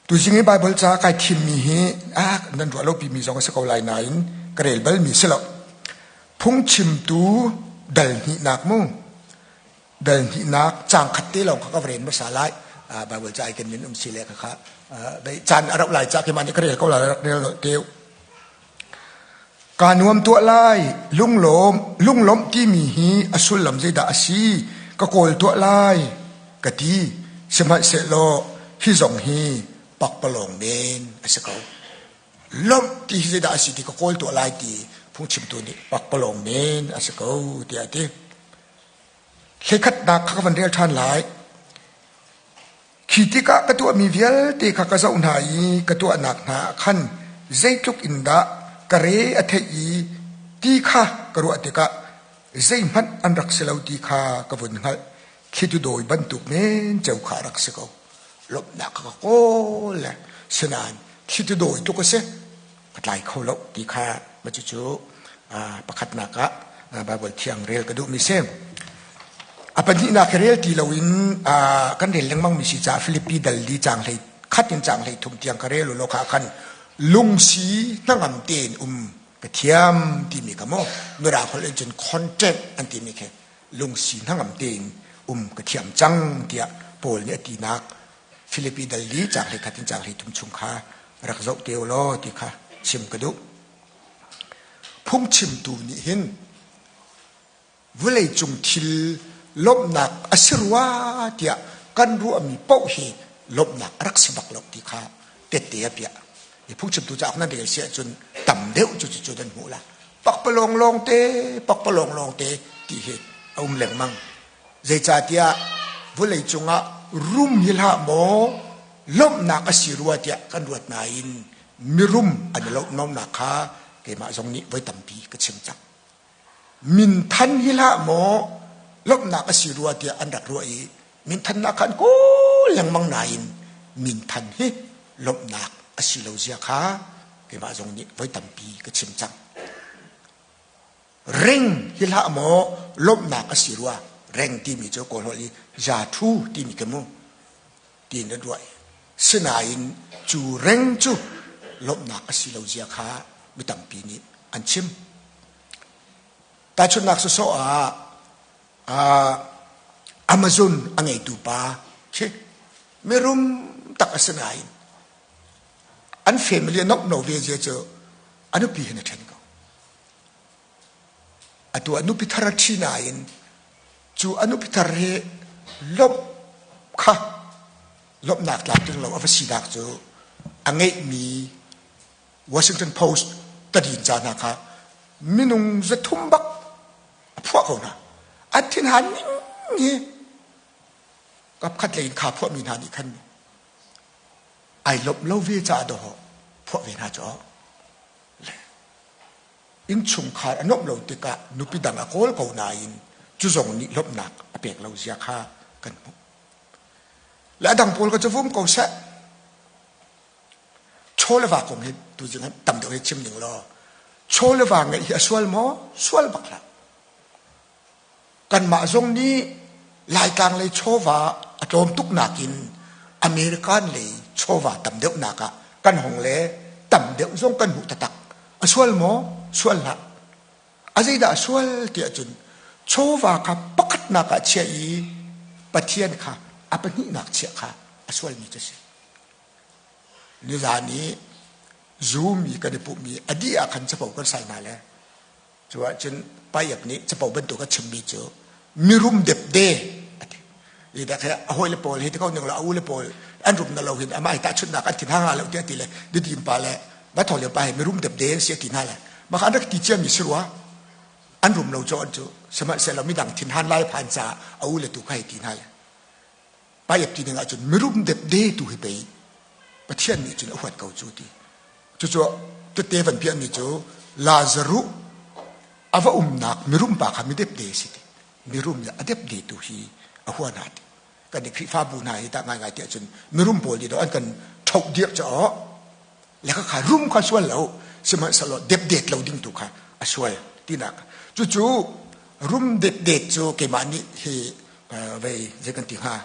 Tuzing i Baibal ca kai thimmi hi ah nan ruah lo pimi zong a si ko lai nain ka rel balmi si lo. Phungchimtu dal hnihnak mu. Dal hnihnak caang khat te lawng kha ka va rel hmasa lai. Baibal ca ai ken min um si le kha caan a rauh lai ca keimah nih ka rel ko lai rak rel te. Kaa nuam tuah lai, lunglawm, lunglawmh timi hi a sullam zeidah a si? Ka kawl tuah lai, ka ti. Sihmanhsehlaw hi zong hi pakpalawng men a si ko. Lawmh ti hi zeidah a si ti ka kawl tuah lai ti phungchimtu nih pakpalawng men a si ko tiah a ti. Hleikhatnak kha ka van rel ṭhan lai. Khi tikah ka tuahmi vialte kha ka zoh hna i ka tuahnak hna ah khan zeitluk in dah ka re a theih i ti kha ka ruah tikah zeihmanh an rak si lo ti kha ka vun hngalh. Thlitu dawi bantuk men ceu kha a rak si ko. Lawmhnak kha ka kawl le sinain thlitu dawi tuk a si. Ka tlai kho lo ti kha cucu pakhatnak ah Baibal thiang rel ka duhmi si. A pahnihnak hi rel ti loin kan rel lengmang mi si caah Filipi dal li caang hlei khat in caang hlei thum tiang ka rel u law kha khan lungsi hnangam tein um ka thiam timi ka maw mirang holh in cun content an timi khi lungsi hnangam tein um ka thiam cang tiah Paul nih a tinak Filipi dal li caang hlei khat in caang hlei thum chung kha rak zoh te u law ti kha chim ka duh. Phungchimtu nih hin vawleicung thil lawmhnak a si rua tiah kan ruahmi paoh hi lawmhnak a rak si bak lo ti kha tette a piah. I phungchimtu cauk nan rel si ahcun tam deuh cu cu nan hmuh la. Pakpalawng lawngte, pakpalawng lawngte ti hi a um lengmang. Zeicahtiah vawleicung ah rum hi hlah maw lawmhnak a si rua tiah kan ruat nain mirum an i lawmhnak kha keimah zong nih voi tampi ka chim cang. Minthan hi hlah maw lawmhnak a si rua tiah an rak ruah i minthannak kha an kawl lengmang nain minthan hi lawmhnak a si lo zia kha keimah zong nih voi tampi ka chim cang. Reng hi hlah maw lawmhnak a si rua reng timi cu kawl holh i zathu timi ka mu tiin an ruah. Sinain cu reng cu lawmhnak a si lo zia kha mi tampi nih an chim. Tahchunhnak sawsawh ah Amazon a ngeitu pa khi mirum tak a si nain an family a nomh no ve zia cu a nupi hin a ṭhen ko. Atu a nupi thar a ṭhi nain cu a nupi thar hi lawmh kha lawmhnak tlamtling lo a va sinak cu a ngeihmi Washington Post tadinca hna kha minung 300 bak a phuah ko hna. An thinhan ning hi kapkhat lei in kha phuahmi hna nih khan ai lawmh lo ve caah dawh phuah ve hna cu Innchungkhar a nuamh lo tikah nupi dang a kawl ko nain cu zong nih lawmhnak a pek lo zia kha kan hmuh. Le a dang pawl ka cu vum ko seh. Chaw le va kong hi tuzing ah tam deuh hi chim ning law chaw le va ngeih hi a sual maw? Sual bak hlah. Kanmah zong nih Laitlang lei chawva a tlawm tuk nakin American lei chawva tam deuhnak ah kan hong le tam deuh zong kan hmuh taktak. A sual maw? Sual hlah. A zeidah a sual tiah cun chawva kha pakhatnak ah chiah i Pathian kha a pahnihnak chiah kha a sualmi cu a si. Nizan i Zoom i kan i pumhmi a dih ah khan capo kan sai hna le Cu ahcun Paiap nih capo bantuk a chimmi cu mirum depde a ti. Hi dak he a hawile pawl hi ti ko ning lo a ule pawl an rum na lo hin amah hi tahchunhnak an thin hanga lo tiah ti le didim pa le va lio pa hi mirum depde an si a ti hna le mah an rak ti ciami si rua an rum lo cu an cu sihmanhsehlaw midang thin han lai phan caah a ule tu kha hi ti hna le Paiap ti ding ahcun mirum depde tu hi pei Pathian nih cun a huat ko cu ti Cucu tette van piahmi cu Lazaruh a va umnak mirum pa kha midepde a si ti. Mirum le a depde tu hi a hua hna ti. Kan i Khrihfabu hna hi tah ngaingai tiah cun mirum pawl nih an kan ṭhoh dirh caah le kha rum kha sual lo sihmanhsehlaw depdet lo ding tu kha a sual tinak. Cucu rum depdet cu keimah nih hi vei zei kan ti hnga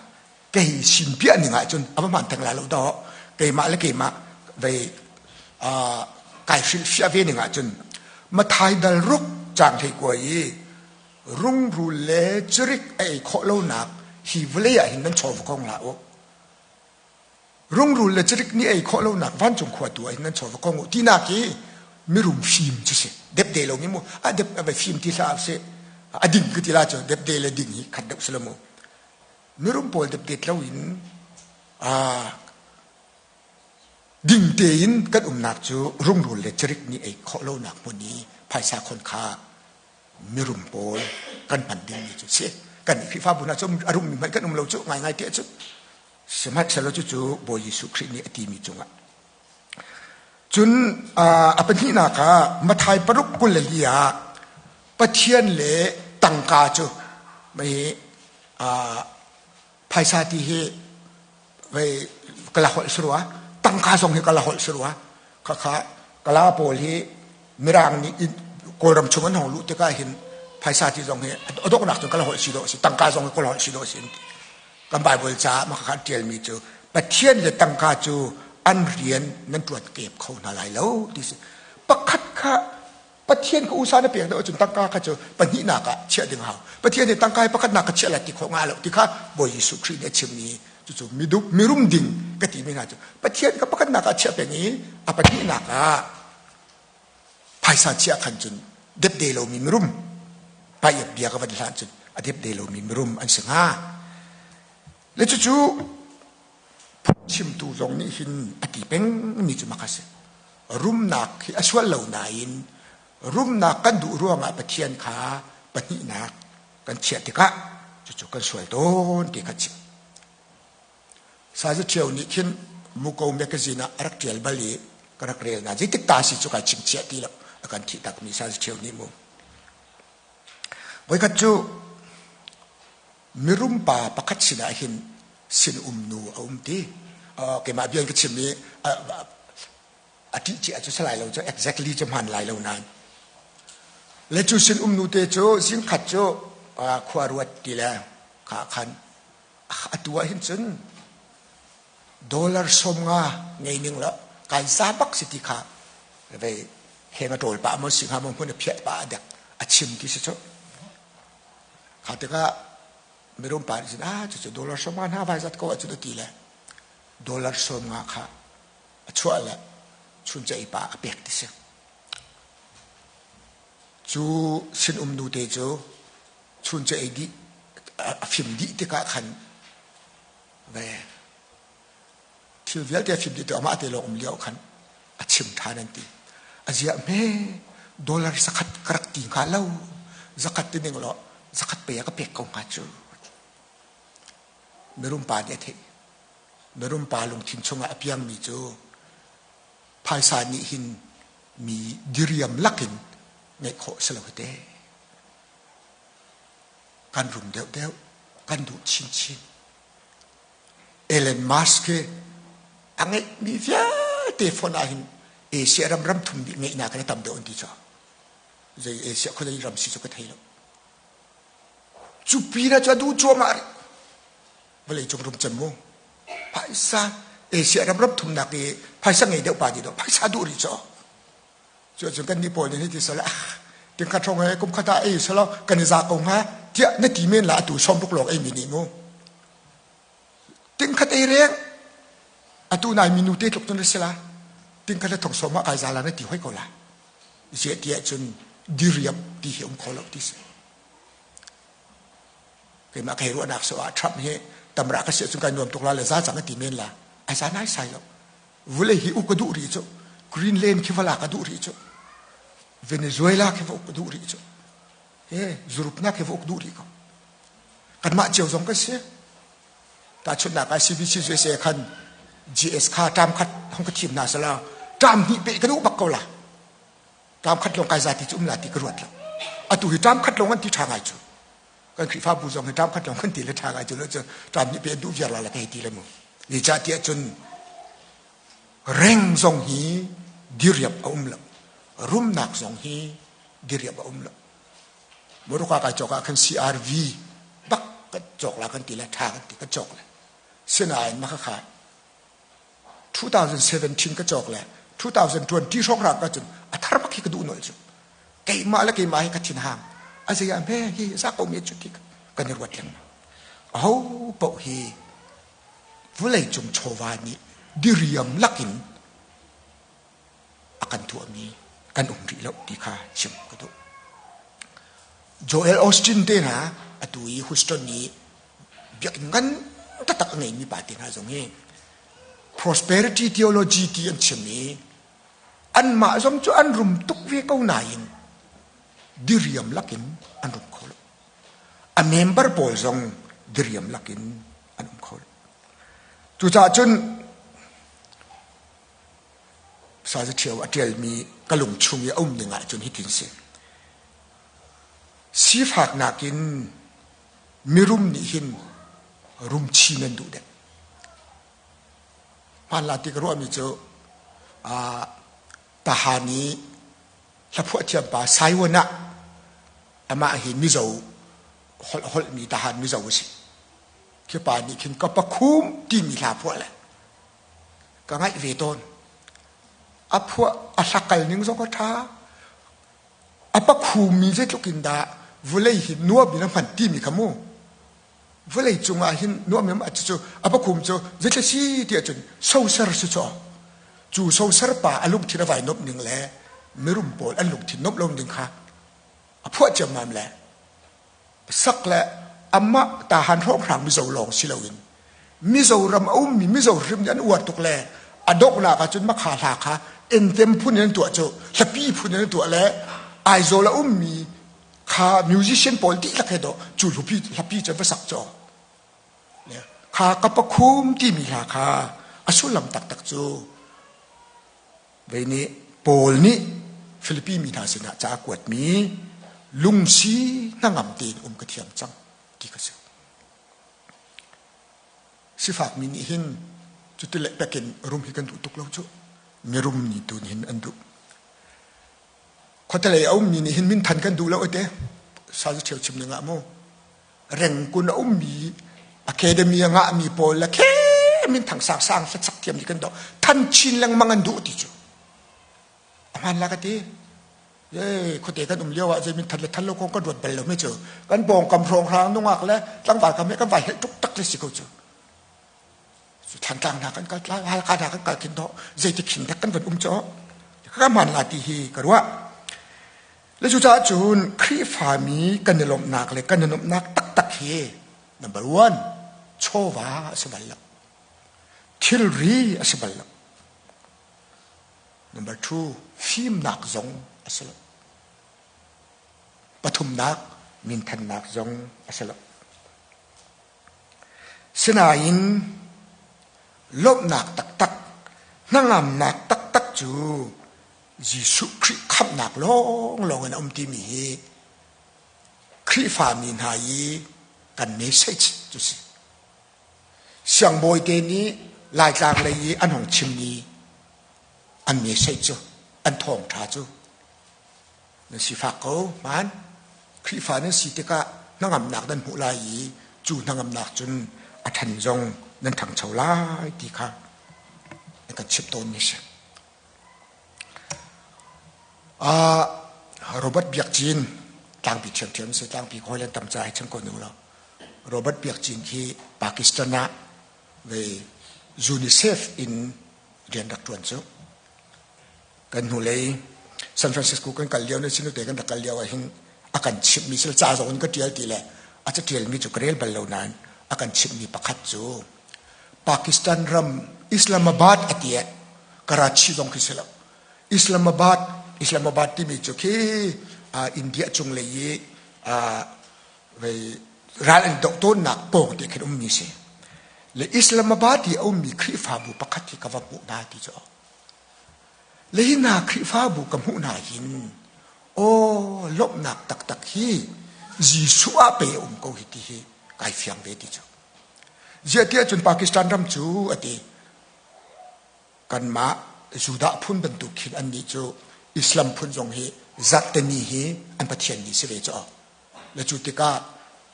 kei sin piah ning ahcun a va hmaan theng lai lo dawh. Keimah le keimah vei kai hrilhfiah ve ning ahcun Mathai dal ruk caang hlei kua i rungrul le cirik a ei khawh lonak hi vawlei ah hin nan chaw va kong hlah u. Rungrul le cirik nih ei khawh lonak vancung khua tu ah hin nan chaw va kong u tinak hi mirum fim cu si. Depde lo mi mu a dep a fim ti hlah sih a ding ka ti la cu depde le ding hi khat deuh si lo mu. Mirum pawl depdet lo in ding tein kan umnak cu rungrul le cirik nih ei khawh lonak hmun i phaisa khon kha mirum pawl kan hman dingmi cu si. Kan Khrihfabu hna cu a rummi hmanh kan um lo cu ngaingai te cu. Sihmanhsehlaw cucu Bawi Jesuh Khrih nih a timi cungah. Cun a pahnihnak ah Matthai paruk 24 ah Pathian le tangka cu mei phaisa ti hi vei kala holh si rua tangka zong hi kala holh si rua khakha kala pawl hi mirang nih kawlram chung an hong luh tikah hin phaisa ti zong hi a donghnak cun kala holh si dawh si tangka zong hi kala holh si dawh si kan bible caah mah kha tialmi cu Pathian le tangka cu an rian nan ṭuan kep kho hna lai lo ti si pakhat kha Pathian ka usa na pek deuh ahcun tangka kha cu pahnihnak ah chiah ding hau. Pathian nih tangka hi pakhatnak ka chiah lai ti khawh nga lo ti kha Bawi Jesuh Khrih nih a chimmi cucu midup mirum ding ka timi hna cu Pathian ka pakhatnak ah chiah peng i a pahnihnak ah phaisa chiah khan cun depde lomi mirum paiap bia ka van hlan cun a depde lomi mirum an si hnga. Le cucu phungchimtu zong nih hin a ti pengmi cu mak a si. Rumnak hi a sual lo nain rumnak kan duh ruangah Pathian kha pahnihnak kan chiah tikah cucu kan sual tawn ti kha chim. Sazi Ṭhio nih khin Muko magazine ah a rak ṭial bal i ka rak rel na zeitik ta si cu kai chingchiah ti lo a kan thih takmi Sazi Ṭhio nih mu. Voikhat cu mirum pa pakhat sinah hin sinum nu a um ti keimah bia in ka chim i a ṭih cia cu si lai lo cu exactly cu hmaan lai lo nain le cu sinum nu te cu zingkhat cu khua ruat ti le kha khan atu ah hin cun dollar 50 ngei ning lo kai za bak si ti kha vei heng a ṭawl pah maw si hnga maw hmun a phiah pah a dek a chim ti si cu Kha tikah mirum pa nih cun ah cucu dollar 50 hna vai zat ko ahcun a ti le dollar 50 kha a chuah le chuncha i pa a pek ti si. Cu sinum nu te cu chuncha ei dih a fim dih tikah khan ve thil vialte a fim dih tu amah te lawng um lio khan a chim ṭhan an ti. A ziah hme dollar zakhat ka rak ti hnga lo zakhat ti ning law zakhat pe a ka pek ko hnga cu. Mirum pa nih a theih. Mirum pa lungthin chungah a piangmi cu phaisa nih hin mi diriam lakin ngeih khawh si lo hi te. Kan rum deuhdeuh, kan duh chinchin. Elon Musk hi a ngeihmi vialte phone ah hin Asia ram ram thum nih ngeihnak in a tam deuh an ti cu. Zei Asia khuazei ram si cu ka thei lo. Cu pin ah cu a duh cuahmah rih. Vawlei cung rum cem mu. Phaisa Asia ram ram thumnak i phaisa ngei deuh pa ti do phaisa duh rih cu. Cu cun kan nih pawl nih ti sala ting khat hrawng he kum khat ah ei sala kan i za ko hnga tiah na ti men la atu 60 lawng ei mi nih mu. Ting khat ei reng atu nai minu te tluk cun na si la ting khat le thong sawm ah kai za la na ti hoi ko la. Ziah tiah cun diriam ti hi um kho lo ti si. Keimah ka hei ruahnak so ah Trump hi tamra ka si cun kai nuam tuk la le za cang a ti men la. Ai za nai sai lo. Vulei hi uk ka duh rih cu. Greenland khi vala ka duh rih cu. Venezuela khi va uk ka duh rih cu. He Europe khi va uk duh rih ko. Kanmah cio zong kan si. Tahchunhnak ah CBC USA khan GS kha ṭam khat hong ka thim hna sala ṭam hnih pe ka duh bak ko la. Ṭam khat lawng kai za ti cu um la ti ka ruat lo. Atu hi ṭam khat lawng an ti ṭha ngai cu. Kan Khrihfabu zong hi ṭam khat lawng kan ti le ṭha ngai cu lo cu ṭam hnih pe an duh viar la la ka hei ti le mu. Zeicahtiah cun reng zong hi diriam a um lo. Rumnak zong hi diriam a um lo. Moruka kai cawk ah khan CRV bak kan cawk la kan ti le ṭha kan ti kan cawk le. Sinain mah khakha. 2017 ka cawk le 2020 hrawng hram ka cun a thar bak hi ka duh nolh cu. Keimah le keimah hi ka thin hang. A zei ah hme hi za ko mi cu ti kan i ruat lengmang. Aho paoh hi vulei cung chawva nih diriam lakin a kan tuahmi kan um rih lo ti kha chim ka duh. Joel Austin te hna atu i Houston i biakinn ngan taktak a ngeimi pa te hna zong hi prosperity theology ti an chim i anmah zong cu an rum tuk ve ko nain diriam lakin an rum kho lo. A member pawl zong diriam lakin an um kho lo. Cucaah cun Saza Ṭhio a ṭialmi ka lung chung i a um ning ahcun hitin si. Sifaknak in mirum nih hin rum chin an duh deuh. Hmanla ti ka ruahmi cu Tahan i hlaphuah thiam pa Saiwan ah amah hi Mizo holh holhmi Tahan Mizo a si. Khi pa nih khin ka pakhum timi hla phuah le ka ngaih ve tawn. A phuah a hlakal ning zong a ṭha. A pakhumi zeitluk in dah vulei hi nuam in a hman timi kha mu. Vulei cungah hin nuam in a cu a pakhum cu zeitluk si ti ahcun soser si cu. Cu soser pa a lungthin a vai nomh ning le mirum pawl an lungthin nomh lo ning kha a phuah ciammam le sak le amah tahan hrawnghrang Mizo lawng si loin Mizoram a ummi Mizo hrim nih an uar tuk le a donghnak ahcun makha hla kha entem phun in an tuah cu hlapi phun in an tuah le Aizawl a ummi kha musician pawl dihlak he dawh cu hlapi hlapi cu va sak cu kha ka pakhum timi hla kha a sullam taktak cu Vei nih Paul nih Filipi mi hna sinah ca a kuatmi lungsi hnangam tein um ka thiam cang ti kha si. Sifakmi nih hin cuti le pekin rum hi kan duh tuk lo cu. Mirum nih tu nih hin an duh. Khuatelei a ummi nih hin minthan kan duh lo ete. Sa ṭheo chim ning ah mu. Rengkun a ummi academy a ngahmi pawl le khe minthang sangsang hlasak thiam nih kan doh than chin lengmang an duh ti cu a hmaan la ka ti ye khuate kan um lio ah zei min than le than lo kong kan ruat bal lo mi cu kan pawngkam hrawnghrang nungak le tlangval kam he kan vai helh tuk tak le si ko cu Thlantlang hna kan kal Halkha hna kan kal khin dawh zeiti khin dak kan van um cu ka hmaan la ti hi ka ruah le cucaah cun Khrihfami kan i lawmhnak le kan i nuamhnak taktak hi number one chawva a si bal lo thilri a si bal lo number two fimnak zong a si lo pathumnak minthannak zong a si lo Sinain lawmhnak taktak, hnangamnak taktak cu Jesuh Khrih khamhnak lawnglawng in a um timi hi Khrihfami hna i kan message cu si. Siangbawi te nih Laitlang lei i an hung chimmi an message cu, an thawngṭha cu nan sifak ko hmaan Khrihfa nan si tikah hnangamnak nan hmuh lai i cu hnangamnak cun a ṭhan zong nan ṭhangcho lai ti kha an kan chimh tawnmi a si. Uh, Robert Biak Cin tlangpi ṭhiamṭhiam si tlangpi hawi len tam ca hi chim ko nu lo Robert Biak Cin khi Pakistan ah ve UNICEF in rian rak ṭuan cu kan hnulei San Francisco kan kal lio ne sinute kan rak kal lio ah hin a kan chimhmi sil ca zong in ka ṭial ti le a ca ṭialmi cu ka rel bal lo nain a kan chimhmi pakhat cu Pakistan ram Islamabad a ti Karachi zong khi si lo Islamabad Islamabad timi cu khi India cunglei i ral an doh tawnnak pawng te khin ummi si le Islamabad i a ummi Khrihfabu pakhat hi ka va hmuh hna ti cu Le hi hna Khrihfabu ka hmuh hna hin aw lawmhnak taktak hi Jesuh ah pei a um ko hi ti hi kai fiang ve ti cu. Ziah tiah cun Pakistan ram cu a ti kanmah Judah phun bantuk khin annih cu Islam phun zong hi zarhteni hi an pathian ni si ve cu. Le cu tikah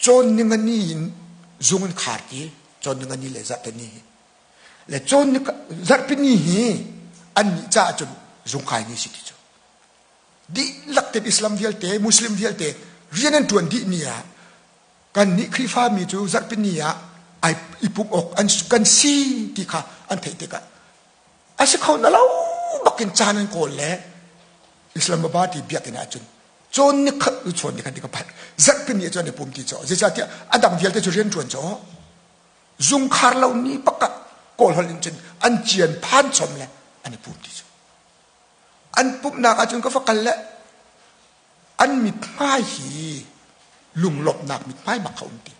cawn ningani in zung in khar ti cawn ningani le zarhteni hi. Le cawn ni zarhpini hi an nih caah cun zungkai ni si ti cu. Dihlak te Islam vialte, Muslim vialte rian an ṭuan dih ni ah kan nih Khrihfa mi cu zarhpini ah ai i pumh awk an kan si ti kha an theih tikah a si kho na lo bakin caan an kawl le Islamabad i biakinn ah cun cawn ni khat chawn ni khat ti ka phat zarhpini ah cun i pum ti caw zeicahtiah a dang vialte cu rian ṭuan caw zungkhar lo ni pakah kawl holh in cun an cian phan chom le an i pum ti cu an pumhnak ahcun ka va kal le an mithmai hi lunglawmhnak mithmai mak kha um ti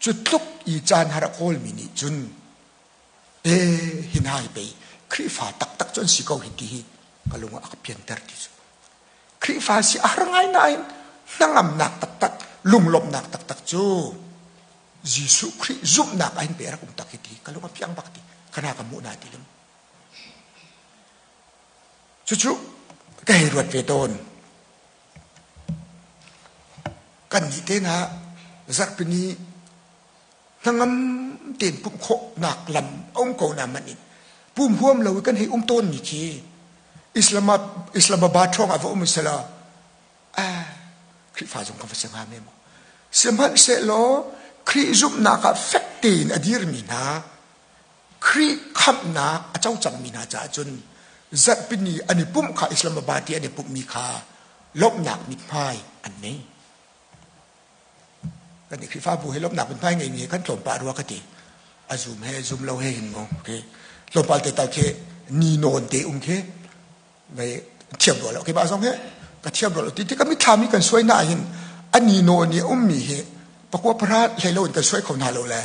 cu tluk i caan har a kawlmi nih cun e hi hna hi pei Khrihfa taktak cu an si ko hi ti hi ka lung ah a ka pianter ti cu Khrihfa si a har ngai nain hnangamnak taktak lunglawmhnak taktak cu Jesuh Khrih zumhnak ah hin pe rak um tak hi ti ka lung a piang bak ti kana ka hmuh na ti lim Cucu ka hei ruat ve tawn. Kan nih te hna zarhpini hnangam tein pumh khawhnak lam a um ko na man in pum huam lo i kan hei um tawn mi khi Islamabad hrawng ah va um selaw ah Khrihfa zong kan va si hnga me maw sihmanhsehlaw Khrih zumhnak ah fek tein a dirmi hna Khrih khamhnak a co cangmi hna caah cun zarhpini an i pumh kha Islamabad i an i pumhmi kha lawmhnak mithmai an ngei. Kan i Khrihfabu he lawmhnak mithmai ngeimi he kan tlawmpah rua ka ti. A zum he zum lo he hin ngo. Okay. Tlawmpal te tal khi ni nawn te um khi vei thiam rua lo keimah zong hi ka thiam rua lo ti ti ka mitthlam i kan suai na hin a ni nawn i a ummi hi pakua pahra hlei lo in kan suai kho hna lo le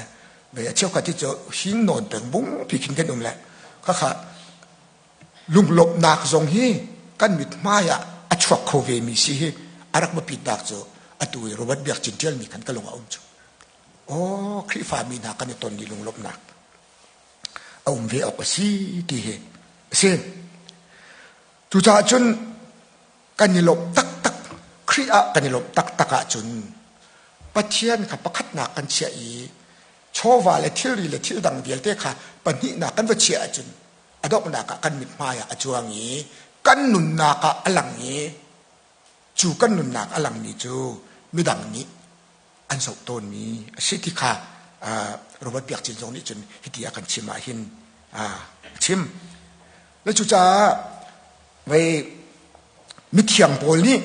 vei a cheukhat hi cu hing nawn peng bung pi khin kan um le khakha lunglawmhnak zong hi kan mithmai ah a chuak kho ve mi si hi a rak biapitnak cu atu i Robert Biak Cin ṭialmi khan ka lung a um cu aw Khrihfa mi hna kan i ton ni lunglawmhnak a um ve awk a si ti hi a si. Cucaah cun kan i lawmh taktak, Khrih ah kan i lawmh taktak ahcun Pathian kha pakhatnak kan chiah i chawva le thilri le thil dang vialte kha pahnihnak kan va chiah ahcun a donghnak ah kan mithmai ah a cuang i kan nunnak ah a lang i cu kan nunnak a langmi cu midang nih an zoh tawnmi a si ti kha Robert Biak Cin zong nih cun hiti a kan chim ah hin a chim. Le cucaah vei mithiang pawl nih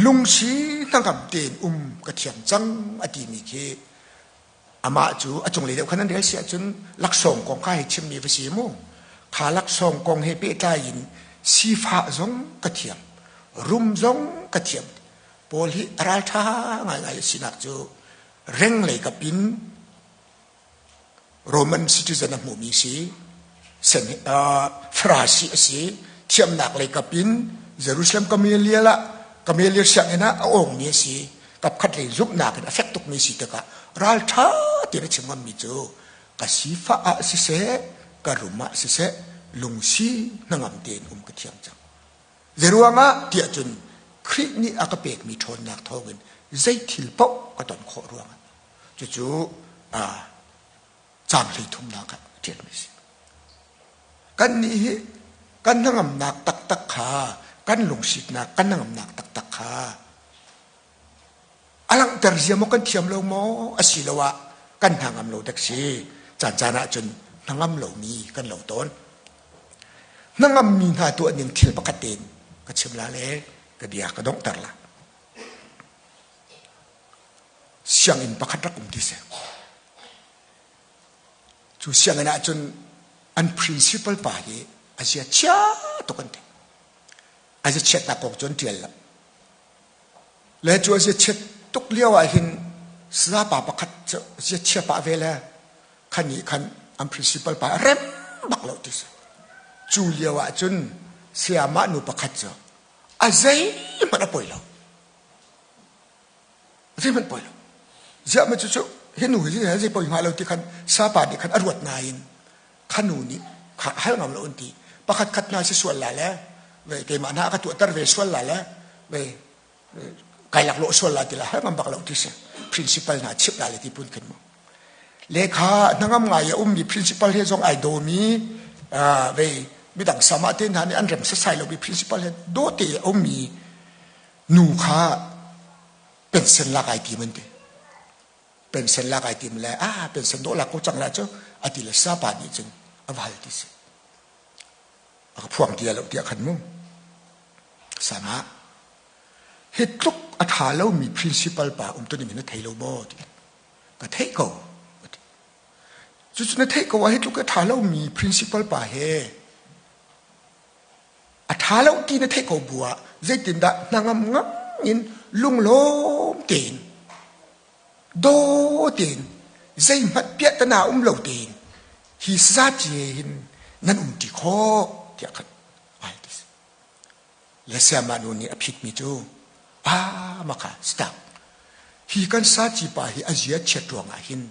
lungsi hnangam tein um ka thiam cang a timi khi amah cu a cunglei deuh khan an rel si ahcun laksawng kong kha hei chimmi va si mu kha laksawng kong he pehtlai in sifah zong ka thiam rum zong ka thiam Paul hi a ralṭha ngaingai a sinak cu reng lei kap in Roman citizen a hmumi si Farasi a si thiamnak lei kap in Jerusalem Gamaliel ah Gamaliel sianginn ah a awngmi a si kapkhat lei zumhnak in a fek tukmi si tikah ralṭha tein a chim ngammi cu ka sifah ah siseh ka rum ah siseh lungsi hnangam tein um ka thiam cang Zeiruangah tiah cun Khrih nih a ka pekmi ṭhawnnak thawngin zei thil paoh ka ton khawh ruangah cucu caang hleithumnak ah ṭialmi a si. Kannih hi kan hnangamnak taktak kha kan lungsiknak kan hnangamnak taktak kha a langhter zia maw kan thiam lo maw asiloah kan hnangam lo dek si caan caan ah cun hnangam lomi kan lo tawn hnangammi hna tuah ning thil pakhat tein ka chim la le ka bia ka donghter la sianginn pakhat rak um ti seh cu sianginn ah cun an principal pa hi a zia chia tuk an ti a zia chiatnak kong cu an ṭial lo Le cu a ziachiat tuk lio ah hin sayapa pakhat cu ziachia pah ve le khan nih khan an principal pa a rem bak lo ti si. Cu lio ah cun sayamah nu pakhat cu a zeihmanh a poi lo. Zeihmanh poi lo. Ziah ma cucu hi nu hi zei poi hnga lo ti khan sapa nih khan a ruat nain kha nu nih kha hal ngam lo an ti. Pakhat khat hna si sual la le ve keimah hna ka tuahter ve sual la le ve kai lak lawh sual la ti la hal ngam bak lo ti si. Principal hna chimh la le ti pun khin mu. Lekha hnangam ngai a ummi principal he zong ai dawmi vei midang sama te hna nih an rem sasai lomi principal he dawte a ummi nu kha pension lak ai tim an ti. Pension lak ai tim le ah pension dawh lak ko cang la cu ati le sapa nih cun a va hal ti si. A ka phuang ti lo tiah khan mu. Sangah hi tluk a ṭha lomi principal pa um tu ning na thei lo maw ti ka theih ko cucu na theih ko ah hi tluk a ṭha lomi principal pa he a ṭha lo ti na theih ko bu ah zeitindah hnangam ngam in lunglawm tein daw tein zeihmanh piahtana um lo tein hi sazaci he hin nan um ṭi khawh tiah khan ai ti Le sayamah nu nih a phitmi cu ah maka stop hi kan saci pa hi a zia chiat ruangah hin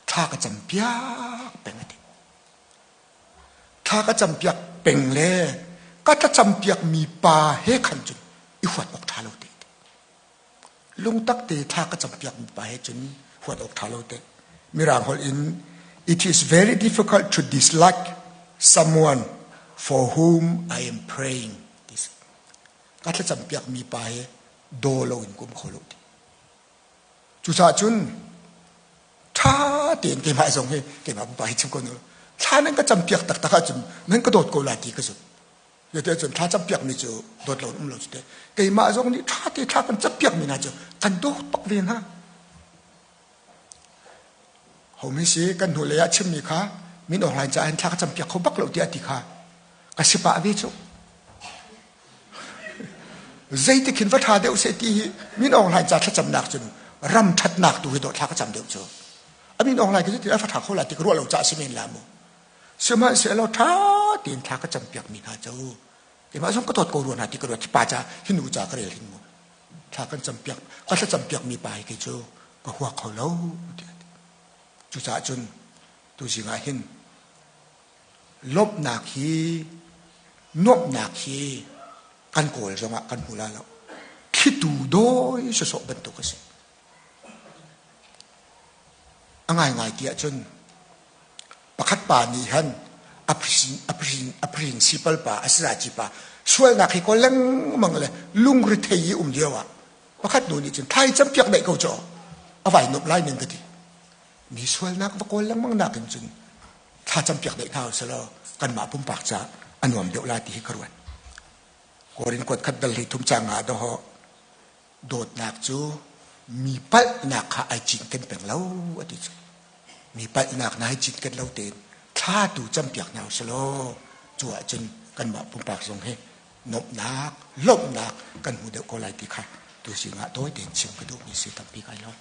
thla ka cam piak peng a ti thla ka cam piak peng le ka thlacam piak mi pa he khan cun i huat awk ṭha lo te lungtak te thla ka cam piak mi pa he cun huat awk ṭha lo te mirang holh in it is very difficult to dislike someone for whom I am praying ka thlacam piak mi pa he daw lo in kum kho lo ti cucaah cun ṭha tein keimah zong hi keimah pupa hi chim ko nu thla nan ka cam piak taktak ahcun nan ka dawt ko lai ti ka zumh Zeiti cun thla campiakmi cu dawt lo um lo cu te. Keimah zong nih ṭha te thla kan campiakmi hna cu kan dawt bak ve hna. Homi si kan hnulei ah chimmi kha min online caah hin thla ka campiak kho bak lo tiah ti kha ka si pah ve cu. Zeitik hin va ṭha deuh seh ti hi min online ca thlacamnak cun ram ṭhatnak tu hi dawh thla ka cam deuh cu. A min online ka ti a fa ṭha kho la ti ka ruah lo caah si men la mu. Sihmanhsehlaw ṭha tein thla ka campiakmi hna cu keimah zong ka dawt ko rua hna ti ka ruat. Pa ca hi nu ca ka rel hin mu. Thla kan campiak ka thla campiakmi pa hi kei cu ka hua kho lo tiah. Cucaah cun tuzing ah hin lawmhnak hi nuamhnak hi kan kawl zongah kan hmu la lo. Thlitu dawi sawsawh bantuk a si. A ngaingai ti ahcun pakhat pa nih han a principal pa a sazaci pa sualnak hi kawl lengmang le lungrethei i um lio ah pakhat nu nih cun thai campiak daih ko caw a vai nup lai ning ka ti mi sualnak va kawl lengmang nakin cun thla campiak daih hna usalaw kanmah pumpak ca a nuam deuh la ti hi ka ruat Korin kuat khat dal hlei thum cang ah doho Dawtnak cu mi palhnak kha ai cinken peng lo a ti cu. Mi palhnak na ai cinken lo tein thla tu campiak hna usih law cu ahcun kanmah pumpak zong hi nuamhnak, lawmhnak kan hmu deuh ko lai ti kha tuzing ah tawi tein chim ka duhmi si tampi kai lawm.